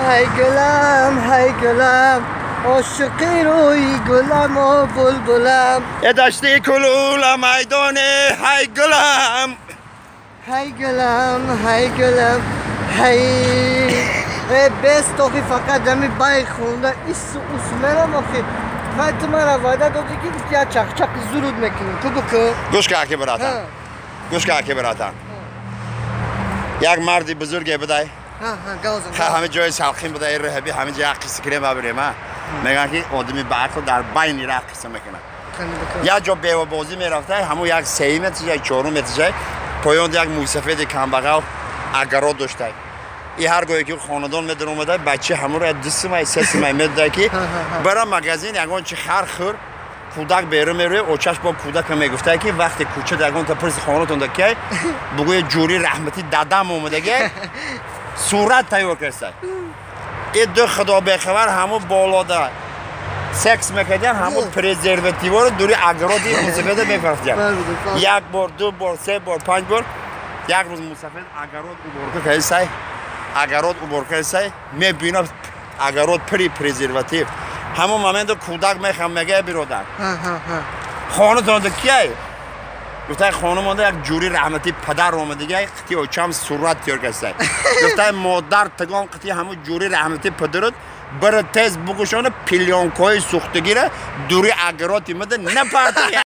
Ҳай гулам, ҳай гулам, ошиқи рӯи гуламу булбулам. Э дашти кулула майдоне, ҳай гулам. Ҳай гулам, ҳай гулам, ҳай. Э бес тохи, фақат ами бай хонда ису ус мерам охи. Хай, ту мара ваъда додӣ, ки гуфти як чақчақи зуруд мекунем. Ку бикӯ. Гӯш ка, аки братан, гӯш ка, аки братан, як марди бузурге будай. Ҳама ҷои салқин буда, раҳаби ҳама ҷо як қисса кирем, бабирем. А мегӯянд, ки одами баақл дар байни раҳ қисса мекунад. Як ҷо бевабозӣ мерафта, ҳамун як сеюм этажай, чорум этажай, поён як мӯйсафеди камбағал огород доштай. И ҳар гоҳе ки хонадон медаромада, бача ҳамуро 2 сумай, 3 сумай медода, ки бара магазин, ягон чи хар хӯр. Кӯдак берун мерӯе, очаш бо кӯдака мегуфта, ки вақте кӯча ягон та пурси, хонатонда кай, бугӯя, ҷури раҳмати дадам омадаге, сурат тайёр карда. И ду худо бехабар ҳамун болода секс мекардиан, ҳамун презервативоро дури огороди мусафеда мефарфтиан. Як бор, ду бор, се бор, панҷ бор. Як рӯз мусафед огород уборка кардисай, огород уборка кардисай, мебинад, огород пури презерватив. Ҳамон моменту кӯдак мехам, мега: «Биродар, хонатонда кияй?» Гуфтай: «Хонамонда як ҷури раҳмати падар омадига, қити очам сурат тиёр кастай». Гуфтай: «Модар тагон, қити ҳамун ҷури раҳмати падарот бира, тез бугушона, плёнкаҳои сӯхтагира дури огороди мада напартия».